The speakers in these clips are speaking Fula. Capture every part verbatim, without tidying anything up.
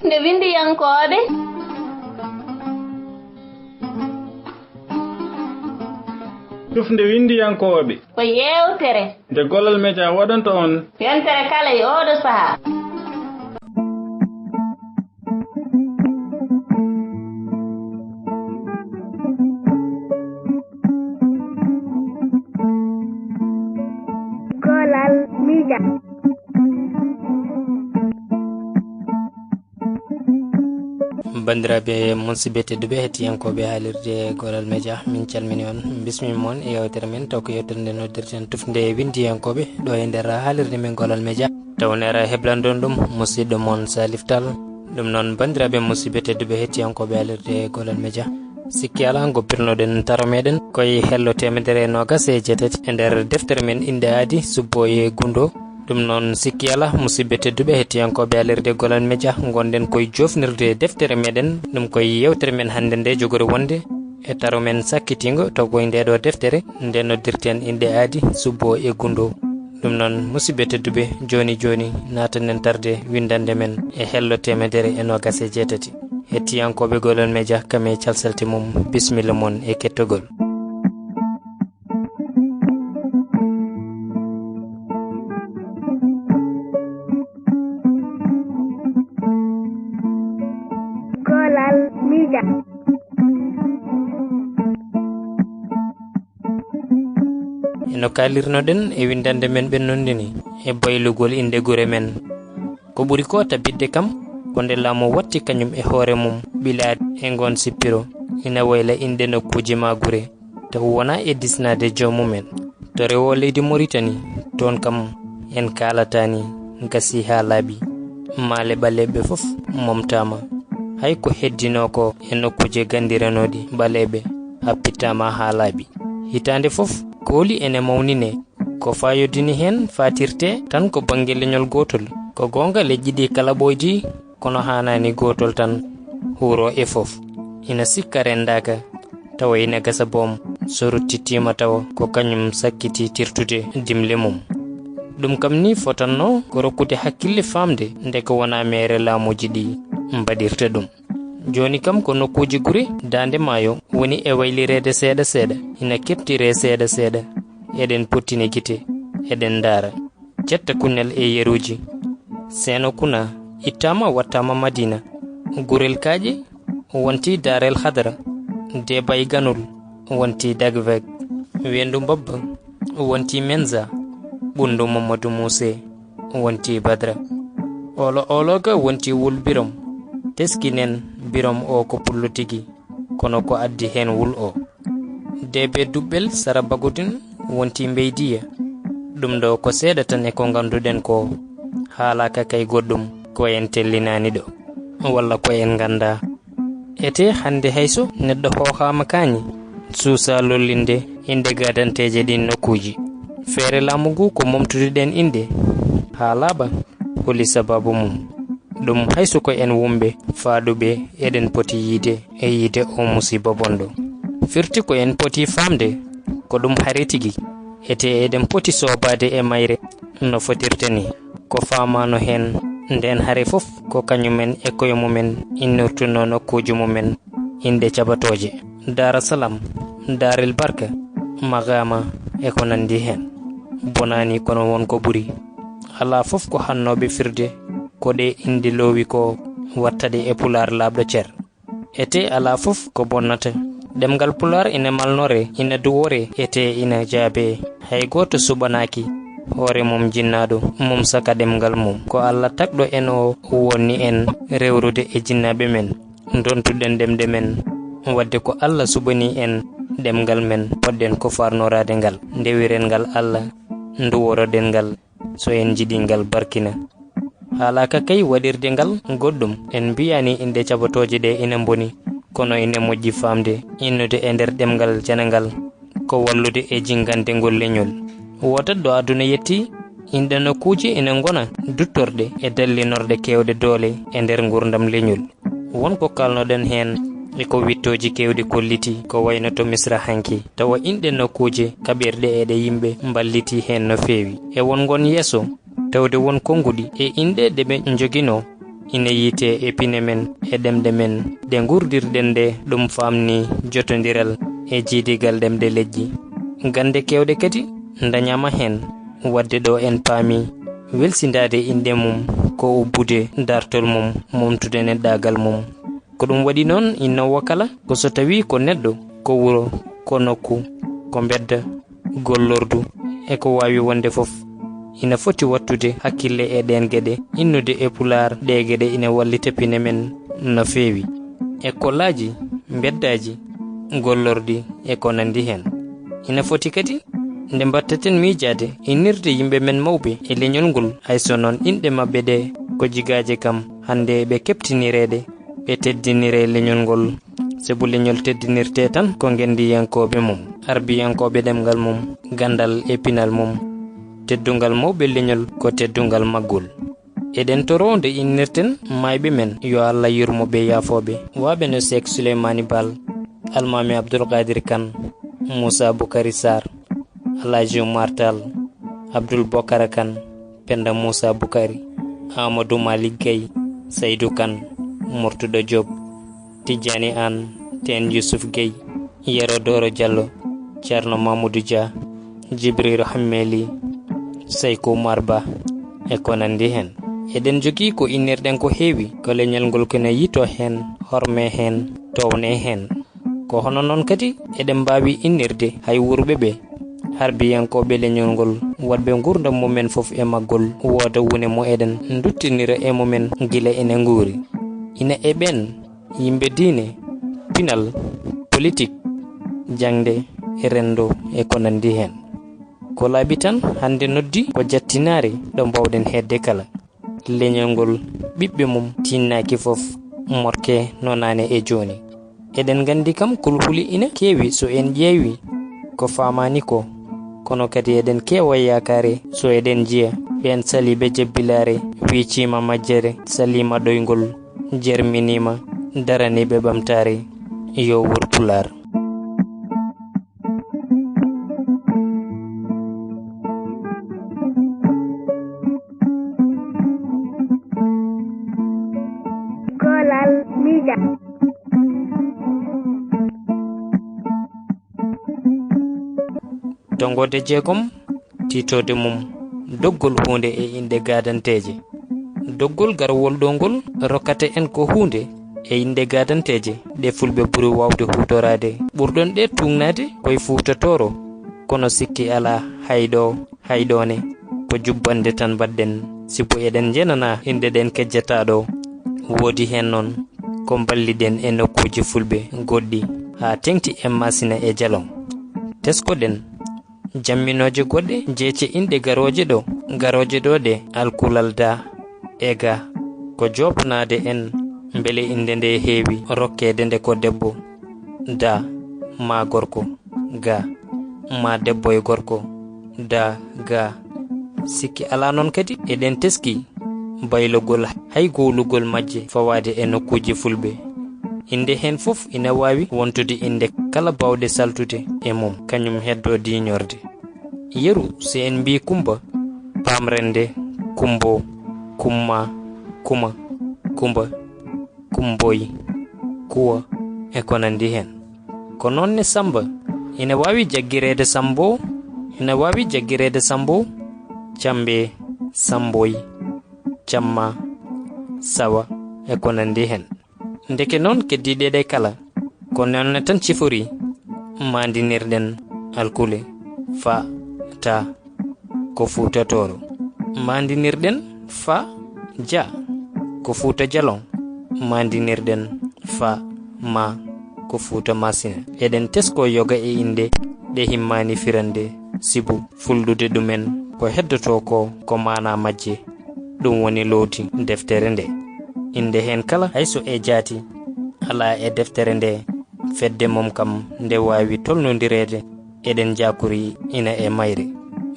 Nde winndiyankooɓe. Tufnde winndiyankooɓe. Ko yeewtere. Nde Golal Media waɗanta on. Yontere kala e ooɗo sahaa. Golal Media. Banndiraaɓe, musidɓe tedduɓe, hettiyankooɓe haalirde Golal Media, min calmini on, bismima on e yewtere men, taw ko yewtere nde noddirten tufnde winndiyankooɓe ɗo e nder haalirde men Golal Media. Taw nera heblandon ɗum musidɗo mon Salif Tall. Ɗum noon, banndiraaɓe, musidɓe tedduɓe, hettiyankooɓe haalirde Golal Media, sikki alaa, goppirnoɗen taro meɗen koye hello teemedere e noogas e jeetati e nder deftere men innde aadi subbo e gundo. Ɗum noon, sikki alaa, musidɓe tedduɓe, hettiyankooɓe alirde Golal Media, ngonɗen koye joofnirde deftere meɗen, ɗum koye yewtere men hannde nde, jogori wonde e taro men sakkitiingo, taw koye nde ɗo deftere nde noddirten innde aadi subbo e gundo. Ɗum noon, musidɓe tedduɓe, jooni jooni, naatanen tarde winndannde men e hello teemedere e noogas e jeetati. Hettiyankooɓe Golal Media, kam e calsalte mum, bisimilla mon e kettogol. Golal Media. E no kaalirnoɗen e winndannde men ɓennunde ni, e baylugol innde gure men. Ko ɓuri ko tabitde kam, ko nde laamu watti kañum e hoore mum ɓilaade e ngoon sippiro, ina wayla inɗe nokkuuji maa gure, taw wonaa e disnaade joomum en. To rewo leydi Moritani, toon kam en kaalataani, gasii haa laaɓi. Maale ɓaleeɓe fof momtaama. Hay ko heddinoo ko e nokkuuji ganndiranooɗi ɓaleeɓe, happittaama haa laaɓi. Hitaande fof, kooli ene mawninee. Ko faayoodini heen faatirtee tan ko bannge leñol gootol. Ko goonga, leƴƴi ɗi kala ɓooydi, kono haanaani gootol tan huuroo e fof. Ina sikka renndaaka, tawa ina gasa boom, so ruttitiima tawa ko kañum sakkitii tirtude dimle mum. Ɗum kam ni fotannoo ko rokkude hakkille faamde nde ko wonaa meere laamuuji ɗi mbaɗirta ɗum. Jooni kam ko nokkuuji gure daande maayo woni e waylireede seeɗa seeɗa, ina keɓtiree seeɗa seeɗa. Eɗen pottini gite, eɗen ndaara. Cetta Kunnel e yeruuji. Seeno Kuna ittaama, wattaama Madina. Gurel Kaaƴe wonti Daarel Hadara. Deebay Ganul wonti Dagveg. Weendu Mbabba wonti Menza. Ɓunndu Mammadu Muuse wonti Badra. Oolo Oolooga wonti Wul Birom. Teskinen Birom o ko pullo tigi, kono ko addi heen Wul o. Deebe Duɓɓel sara Bagudin wonti Mbeydiya. Ɗum ɗo ko seeɗa tan e ko ngannduɗen ko, haalaaka kay goɗɗum, ko en tellinaani ɗo, walla ko en nganndaa. Etee hannde hay so neɗɗo hoohaama kaañi, suusaa lollinde innde gaadanteeje ɗiin nokkuuji. Feere laamu ngu ko momtude ɗeen innde haa laaɓa. Holi sabaabu mum? Ɗum hay so ko en wumɓe faaɗuɓe, eɗen poti yiyde e yiyde o musiiba bonɗo. Firti ko en poti faamde ko ɗum hare tigi, etee eɗen poti soobaade e mayre no fotirta ni. Ko faamaano heen ndeen hare fof, ko kañumen e koye mumen innortunoo nokkuuji mumen innde cabatooje, Daara Salaam, Daarel Barka, Maqaama e ko nanndi heen. Bonaani, kono won ko ɓuri. Alaa fof ko hannooɓe firde ko ɗe innde loowi ko watta ɗe e Pulaar laaɓɗo cer. Etee alaa fof ko bonnata. Ɗemngal Pulaar ina malnoree, ina duworee, etee ina jaabee. Hay gooto suɓanaaki hoore mum jinnaaɗo mum saka ɗemngal mum. Ko Alla tagɗo en o wonni en rewrude e jinnaaɓe men. Ndontuɗen ɗemɗe men. Waɗde ko Alla suɓanii en ɗemngal men, poɗɗen ko faarnoraade ngal, ndewiren ngal Alla, nduworoɗen ngal, so en njiɗii ngal barkina. Haalaaka kay waɗirde ngal goɗɗum, en mbiyaani innde cabatooje ɗe ina mboni, kono ina moƴƴi faamde, innude e nder ɗemngal janangal, ko wallude e jinngande ngol leñol. Wootat ɗo aduna yettii, inɗe nokkuuji ina ngona duttorɗe e dallinorɗe keewɗe doole e nder nguurndam leñol. Won ko kaalnoɗen heen e ko wiɗtooji keewɗi kolliti, ko wayno to Misra hanki, tawa inɗe nokkuuje kaɓirɗe e ɗe yimɓe mballiti heen no feewi. E won ngon yeeso, tawde won konnguɗi e inɗe ɗe ɓe njoginoo, ina yiytee e pine men e ɗemɗe men ɗe nguurdirɗen ɗe, ɗum faamni jotondiral e jiidigal ɗemɗe leƴƴi. Gannde keewɗe kadi ndañaama heen, waɗde ɗo en paami welsindaade inɗe mum ko ubbude daartol mum, momtude neɗɗaagal mum. Ko ɗum waɗi noon, innoowo kala, ko so tawii ko neɗɗo, ko wuro, ko nokku, ko mbedda, gollordu, e ko waawi wonde fof, ina foti waɗtude hakkille e ɗeen geɗe, innude e Pulaar ɗee geɗe ina wallita pine men no feewi. Ekkolaaji, mbeddaaji, gollorɗi, e ko nanndi heen. Ina foti kadi, nde mbaɗtaten miijaade, innirde yimɓe men mawɓe e leñol ngol, hay so noon inɗe maɓɓe ɗe ko jigaaje kam, hannde ɓe keɓtinireede, ɓe teddiniree leñol ngol. Sabu leñol teddinirtee tan ko ngenndiyankooɓe mum, arbiyankooɓe ɗemngal mum, ganndal e pinal mum. Teddungal mawɓe leñol ko teddungal maggol. Eɗen toroo nde innirten maayɓe men, yo Allah yurmo ɓe, yaafoo ɓe, waɓe no Seek Suleymaani Baal, Almaami Abdul Qaadir Kan, Muusaa Bukari Saar, Alhaji Umar Taal, Abdul Bokara Kan, Penda Muusaa Bukari, Aamadu Maalik Gay, Saydu Kan, Murtuɗo Joob, Tijjaani Aan, Teen Yuusuf Gey, Yero Dooro Jallo, Ceerno Mamudu Dia, Jibriilu Hammeeli, Sayku Umar Ba, e ko nanndi heen. Eɗen njogii ko innirɗen ko heewi, ko leñol ngol kene yiytoo heen, hormee heen, toownee heen. Ko hono noon kadi eɗen mbaawi innirde hay wuurɓe ɓe, harbiyankooɓe leñol ngol, waɗɓe nguurndam mumen fof e maggol, wooda wune mo eɗen nduttinira e mumen gila ene nguuri. Ina e ɓeen, yimɓe diine, pinal, politik, jaŋde, renndo, e ko nanndi heen. Ko laaɓi tan, hannde noddi ko jattinaare ɗo mbaawɗen heedde kala. Leñol ngol, ɓiɓɓe mum tinnaaki fof, morke nonaane e jooni. Eɗen nganndi kam kulhuli ina keewi so en ƴeewi ko faamaani ko, kono kadi eɗen keewa yaakaare so eɗen njiya ɓeen saliiɓe jebbilaare, wiiciima majjere, saliima ɗoyngol, jerminiima, daraniiɓe ɓamtaare. Yo wuur Pulaar. Kolal Media. Tonngode jeegom, tiitoode mum, doggol huunde e inɗe gaadanteeje. Doggol garwol ɗo ngol rokkata en ko huunde e inɗe gaadanteeje ɗe Fulɓe ɓuri waawde huutoraade. Ɓurɗon ɗe tuugnaade koye Fuuta Tooro, kono sikki alaa, hay ɗo, hay ɗo ne, ko jubbannde tan mbaɗɗen, sibu eɗen njenanaa inɗe ɗeen kejjataaɗo. Woodi heen noon ko mballiɗen e nokkuuji Fulɓe goɗɗi, haa teeŋti e Maasina e Jaloŋ. Teskoɗen jamminooje goɗɗe jeece inɗe garooje ɗo, garooje ɗo ɗe, alkulal da e ga, ko joopnaade en mbele innde nde heewi rokkeede nde ko debbo, da, maa gorko, ga, maa debbo e gorko, da, ga. Sikki alaa noon kadi eɗen teskii baylogol hay gowlugol majje fawaade e nokkuuji Fulɓe. Innde heen fof ina waawi wontude innde kala baawɗe saltude e mum, kañum heddoo diiñorde. Yeru, so en mbii Kummba, paamren nde Kummbo, Kumma, Kuma, Kumba, Kummboy, Kuwa, e ko nanndi heen. Ko noon ne Sammba ina waawi jaggireede Sammbo, ina waawi jaggireede Sammbo, Cammbe, Sammboy, Camma, Sawa, e ko nanndi heen. Ndeke noon, keddiiɗe ɗe kala, ko noon ne tan ciforii, maandinirɗen alkule, fa, ta, ko Fuuta Tooro. Maandinirɗen fa, ja, ko Fuuta Jaloŋ. Maandinirɗen fa, ma, ko Fuuta Maasina. Eɗen teskoo yoga e innde ɗe himmaani firande, sibu fulɗude ɗumen ko heddotoo ko, ko maanaa majje, ɗum woni loowdi deftere nde. Innde heen kala, hay so e jaati, alaa e deftere nde, fedde mum kam nde waawi tolnondireede, eɗen njaakori ina e mayre.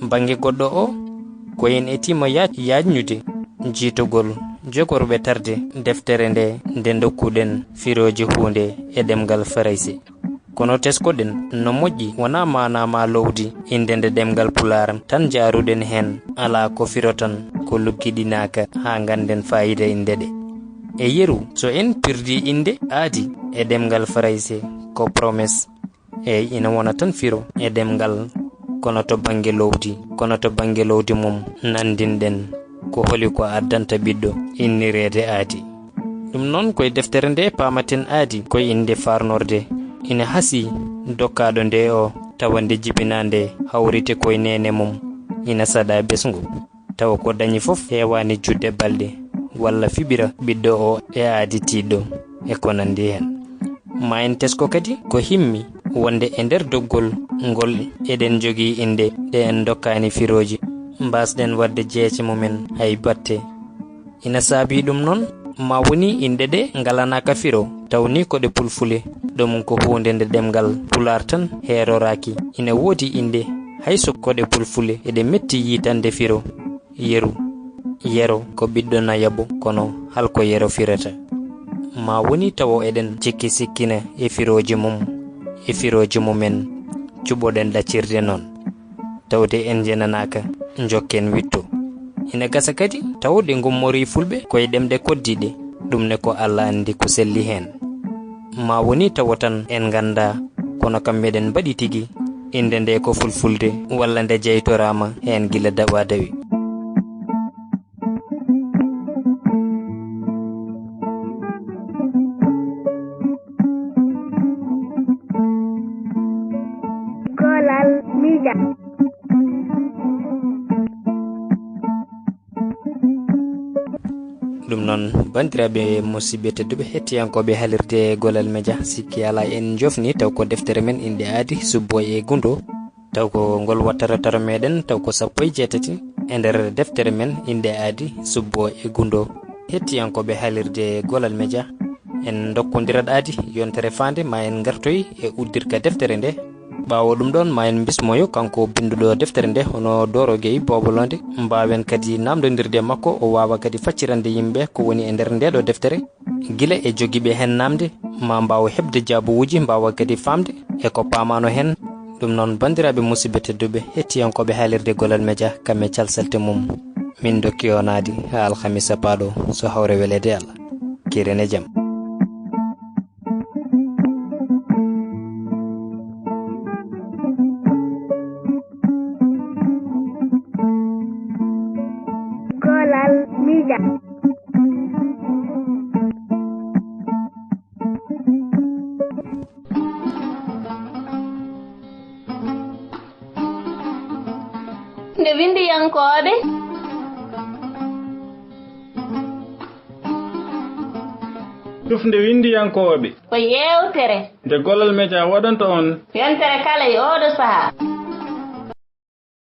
Bannge goɗɗo o, ko en etiima yaaj-, yaajnude jiitogol jogorɓe tarde deftere nde, nde ndokkuɗen firooji huunde e ɗemngal Farayse. Kono teskoɗen no moƴƴi, wonaa maanaa maa loowdi innde nde ɗemngal Pulaar tan njaaruɗen heen, alaa ko firo tan ko luggiɗinaaka haa ngannden faayiida innde ɗe. E yeru, so en pirdi innde aadi e ɗemngal Farayse, ko promesse. Eey, ina wona tan firo e ɗemngal, kono to bannge loowdi, kono to bannge loowdi mum, nanndinɗen ko holi ko addanta ɓiɗɗo innireede aadi. Ɗum noon, ko e deftere nde paamaten aadi, ko e innde faarnorde. Ina hasii dokkaaɗo nde o, tawa nde jibinaande hawrite ko e neene mum, ina saɗa ɓesngu. Tawa ko dañi fof heewaani juutde balɗe, walla fiɓira ɓiɗɗo o e aadi tiiɗɗo, e ko nanndi heen. Ma en tesko kadi ko himmi wonde e nder doggol ngol eɗen njogii innde ɗe en ndokkaani firooji, mbaasɗen waɗde jeece mumen hay batte. Ina saabii ɗum noon, ma woni inɗe ɗe ngalanaaka firo, taw ni ko ɗe pulfule, ɗum ko huunde nde ɗemngal pulaar tan heeroraaki. Ina woodi inɗe, hay so ko ɗe pulfule, eɗe metti yiytande firo. Yeru, yero ko ɓiɗɗo nayaɓo, kono hal ko yero firata? Ma woni tawo eɗen cikki sikkina e firooji mum, e firooji mumen, cuɓoɗen ɗaccirde noon. Tawde en njenanaaka, njokken witto. Ina gasa kadi tawde ngummorii fulɓe ko e ɗemɗe koddiiɗe, ɗum ne ko Alla anndi ko selli heen. Ma woni tawo tan en nganndaa, kono kam meɗen mbaɗi tigi, innde nde ko fulfulde, walla nde jeytoraama heen gila dawa dawi. Kolal Media. Ɗum noon, banndiraaɓe musidɓe tedduɓe, hettiyankooɓe haalirde Golal Media, sikki alaa en njofni taw ko deftere men innde aadi subbo e gundo. Taw ko ngol wattata taro meɗen, taw ko sappo e jeetati e nder deftere men innde aadi subbo e gundo. Hettiyankooɓe haalirde Golal Media, en ndokkondirat aadi yontere faande ma en ngartoy e uddirka deftere nde. Ɓaawo ɗum ɗoon ma en mbismoyo kanko binnduɗo deftere nde, hono Doro Gueye Bobolonde, mbaawen kadi namdondirde e makko, o waawa kadi faccirande yimɓe ko woni e nder nde ɗo deftere. Gila e jogiiɓe heen naamnde, ma mbaaw heɓde jaabuwuuji, mbaawa kadi faamde e ko paamaano heen. Ɗum noon, banndiraaɓe musidɓe tedduɓe, hettiyankooɓe haalirde Golal Media, kam e calsalte mum, min ndokki on aadi haa alhamisa paaɗo, so hawre weleede Allah. Kiren e jam. Kolal Media. Nde winndiyankooɓe. Tufnde winndiyankooɓe. Ko yeewtere. Nde Golal Media waɗanta on. Yontere kala e ooɗo sahaa.